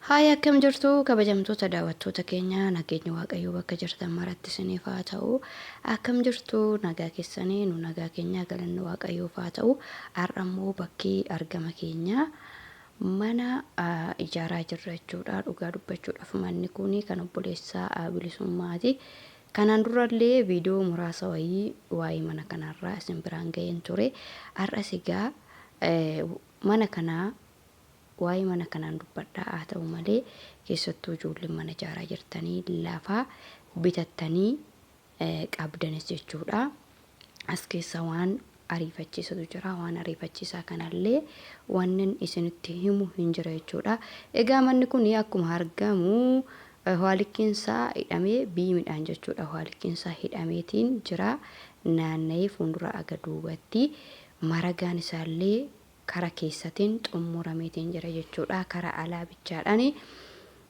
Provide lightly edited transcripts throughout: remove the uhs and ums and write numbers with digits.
Haay, akkam jirtu kabajamtoota daawwattoota keenya? Nageenyi Waaqayyoo bakka jirtan maratti isiniif haa ta'u. Akkam jirtu? Nagaa keessanii? Nu nagaa keenya, galanni Waaqayyoof haa ta'u. Har'a immoo bakki argama keenya mana ijaaraa jirra jechuudha. Dhugaa dubbachuudhaaf manni kun kan obboleessaa Bilisummaati. Kanaan durallee viidiyoo muraasa wayii waa'ee mana kanarraa isin biraan ga'een ture. Har'as egaa mana kanaa waa'ee mana kanaan dubbadha. Haa ta'u malee, keessattuu ijoolleen mana ijaaraa jirtanii, lafa bitattanii qabdanis jechuudha. As keessa waan ariifachiisatu jira. Waan ariifachiisaa kanallee wannan isinitti himu hin jira jechuudha. Egaa manni kun akkuma argamu haalikkiinsaa hidhamee biimidhaan jechuudha. Haalikkiinsaa hidhameetiin jira. Naanna'ee fuuldura aga duubatti maragaan isaallee kara keessatiin xummurameetiin jira jechuudha. Kara alaa bichaadhaan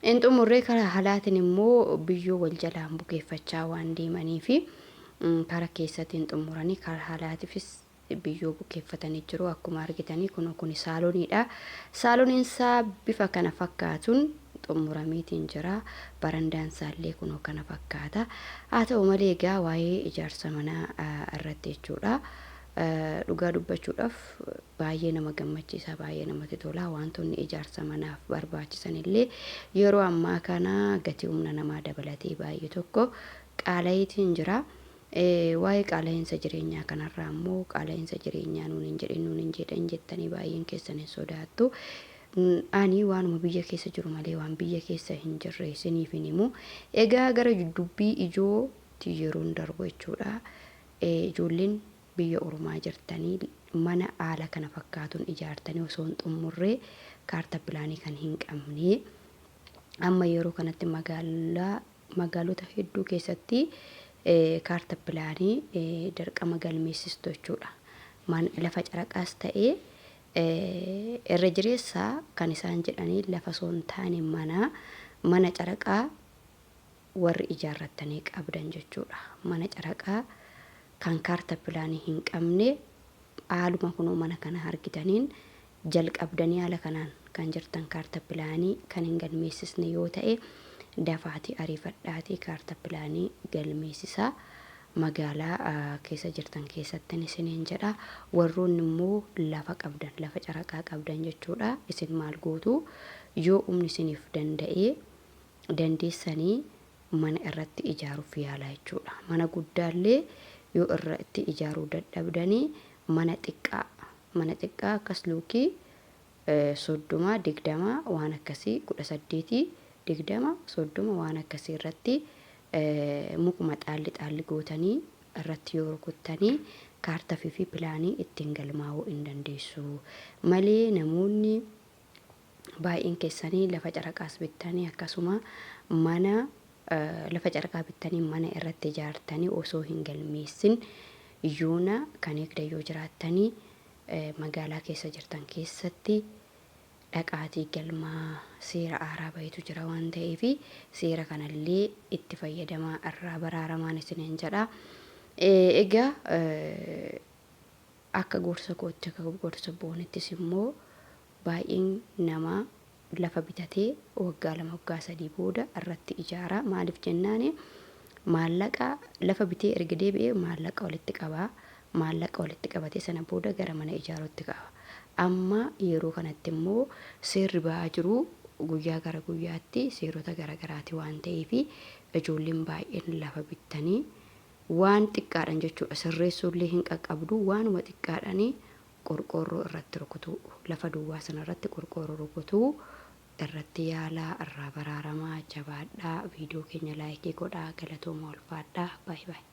hin xumurree, kara alaatiin immoo biyyoo wal jalaan bukeeffachaa waan deemaniifi kara keessatiin xummuranii kara alaatiifis biyyoo bukeeffatanii jiru. Akkuma argitanii kun saaloniidha. Saaloniin isaa bifa kana fakkaatuun xummurameetiin jira. Barandaan isaallee kunoo kana fakkaata. Haa ta'u malee, egaa waa'ee ijaarsa manaa irratti jechuudha. Dhugaa dubbachuudhaaf baay'ee nama gammachiisa, baay'ee namatti tola. Wantoonni ijaarsa manaaf barbaachisan illee yeroo ammaa kana gatii humna namaa dabalatee baay'ee tokko qaala'iitiin jira. Waa'ee qaala'insa jireenyaa kanarraa immoo qaala'insa jireenyaa nuun hin jedhin, nuun hin jedhan jettanii baay'een keessan hin sodaattu. Ani waanuma biyya keessa jiru malee waan biyya keessa hin jirre isiniif hin himu. Egaa gara dubbii ijootti yeroon darbu jechuudha. Ijoolleen biyya ormaa jirtanii mana haala kana fakkaatuun ijaartanii osoo hin xummurree, kaarta pilaanii kan hin qabne, amma yeroo kanatti magaalaa magaalota hedduu keessatti kaarta pilaanii dirqama galmeessistu jechuudha. Lafa caraqaas ta'ee, irra jireessaa kan isaan jedhanii lafa osoo hin taane mana caraqaa warri ijaarrattanii qabdan jechuudha. Mana caraqaa kan kaarta pilaanii hin qabne, haaluma kunoo mana kana argitaniin jalqabdanii haala kanaan kan jirtan, kaarta pilaanii kan hin galmeessisne yoo ta'e, dafaatii ariifadhaatii kaarta pilaanii galmeessisaa, magaalaa keessa jirtan keessattin isiniin jedha. Warroonni immoo lafa qabdan, lafa caraqaa qabdan jechuudha. Isin maal gootu? Yoo humni isiniif danda'ee dandeessanii mana irratti ijaaruuf yaalaa jechuudha. Mana guddaallee yoo irratti ijaaruu dadhabdanii, mana xiqqaa akkas luukii 30 20 waan akkasii, 18 20 30 waan akkasii irratti mukuma xaalli xaalli gootanii irratti yoo rukuttanii kaartaa fi pilaanii ittiin galmaa'uu hin dandeessu malee, namoonni baay'een keessanii lafa caraqaas bittanii, akkasuma mana lafa caraqaa bittanii mana irratti ijaartanii osoo hin galmeessin yoona kan eegdan yoo jiraattanii, magaalaa keessa jirtan keessatti dhaqaatii galmaa. Seera haaraa bahetu jira waan ta'eef, seera kanallee itti fayyadamaa, irraa baraaramaan isiniin jedha. Egaa akka gorsa kootti, akka gorsa Boonittis immoo, baay'een namaa lafa bitatee waggaa 2, waggaa 3 booda irratti ijaara. Maaliif jennaani, maallaqa lafa bitee erga deebi'ee maallaqa walitti qabaa. Maallaqa walitti qabatee sana booda gara mana ijaaruutti qaba. Amma yeroo kanatti immoo seerri ba'aa jiru guyyaa gara guyyaatti seerota gara garaati waan ta'eef, ijoolleen baay'een lafa bittanii waan xiqqaadhaan jechuudha, sirreessuullee hin qaqqabdu, waanuma xiqqaadhaan qorqoorroo irratti rukutuu, lafa duwwaa sana irratti qorqoorroo rukutuu irratti yaalaa, irraa baraaramaa. Jabaadhaa. Viidiyoo keenya like godhaa. Galatooma, ulfaadhaa. Baay'ee baay'ee.